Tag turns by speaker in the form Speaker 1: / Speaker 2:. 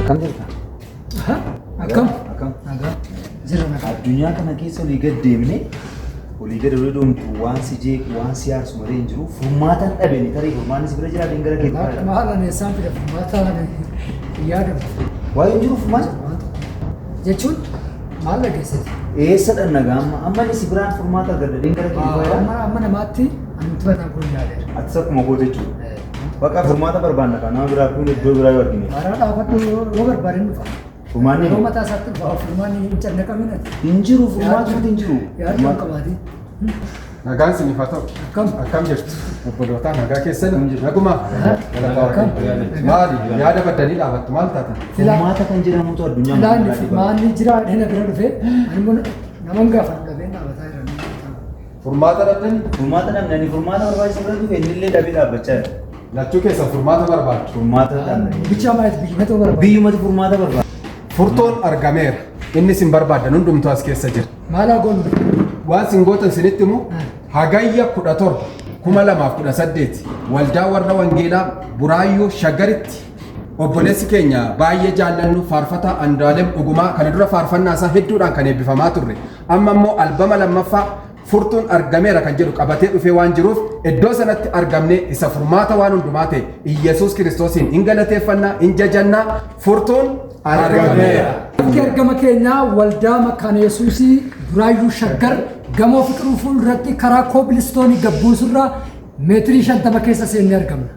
Speaker 1: Akkam jirta?
Speaker 2: Akkam?
Speaker 1: Akkam?
Speaker 2: Nagaa. Jira nagaa.
Speaker 1: Addunyaa kana keessa olii gad deemnee olii gad olii deemtu waan si jeequ waan si aarsu malee hin jiru. Furmaata hin dhabne tarii furmaanni si bira jiraate hin gara kee dhufaa.
Speaker 2: Maal ani eessaan fida furmaata ani hin yaadamu.
Speaker 1: Waa'ee hin jiru furmaata?
Speaker 2: Waan tokko. Jechuun maal dhageessite?
Speaker 1: Eessa dhanna gaamma? Amma inni si biraan furmaata argadha hin gara kee dhufaa.
Speaker 2: Amma amma namaatti ani nuti mataan kun yaadeera.
Speaker 1: Atis akkuma goote jechuudha. Bakka furmaata barbaanna kan nama biraa kun iddoo biraa yoo argine.
Speaker 2: Karaa dhaabadhu yoo barbaadin dhufa.
Speaker 1: Furmaanni
Speaker 2: Yeroo mataa isaatti dhufa furmaanni hin cannaqamin ati.
Speaker 1: hin jiru furmaatuma hin jiru.
Speaker 2: Yaaduu hin qabaatin.
Speaker 3: Nagaan isiniif haa ta'u.
Speaker 2: Akkam?
Speaker 3: Akkam jirtu? Obbolootaa nagaa keessan naguma.
Speaker 2: Akkam?
Speaker 3: Maali yaada baddanii dhaabattu maal taatan?
Speaker 1: Furmaata kan jedhamutu addunyaa
Speaker 2: Filaan furmaanni jira dhina bira dhufe ani immoo naman gaafa dhabeen dhaabataa jira.
Speaker 3: Furmaata dhabdanii?
Speaker 1: Furmaata dhabne ani furmaata barbaachisu bira dhufe inni illee dhabee dhaabbachaa jira.
Speaker 3: Lachuu keessan furmaata barbaaddu.
Speaker 1: Furmaata dhabne.
Speaker 2: Bichaa maayit biyyuma ta'uu barbaada.
Speaker 1: Biyyumatu furmaata barbaada.
Speaker 3: Furtoon argameera. Inni isin barbaaddan hundumtuu as keessa jira.
Speaker 2: Maal haa goonu?
Speaker 3: Waan isin gootan isinitti himu hagayya 17, 2018 waldaa warra Wangeelaa Buraayyuu Shaggaritti obboleessi keenya baay'ee jaallannu faarfataa Andu'aalem Dhugumaa kana dura faarfannaa isaa hedduudhaan kan eebbifamaa turre amma immoo albama lammaffaa furtuun argameera kan jedhu qabatee dhufee waan jiruuf iddoo sanatti argamne isa furmaata waan hundumaa ta'e Iyyasuus Kiristoosiin hin galateeffannaa hin jajannaa furtuun argameera.
Speaker 2: Bakki argama keenyaa waldaa Makkaana Yesuusii Buraayyuu Shaggar gamoo Fiqiruu fuulduratti karaa koobilistoonii gabbuusurraa meetirii 50 keessa seennee argamna.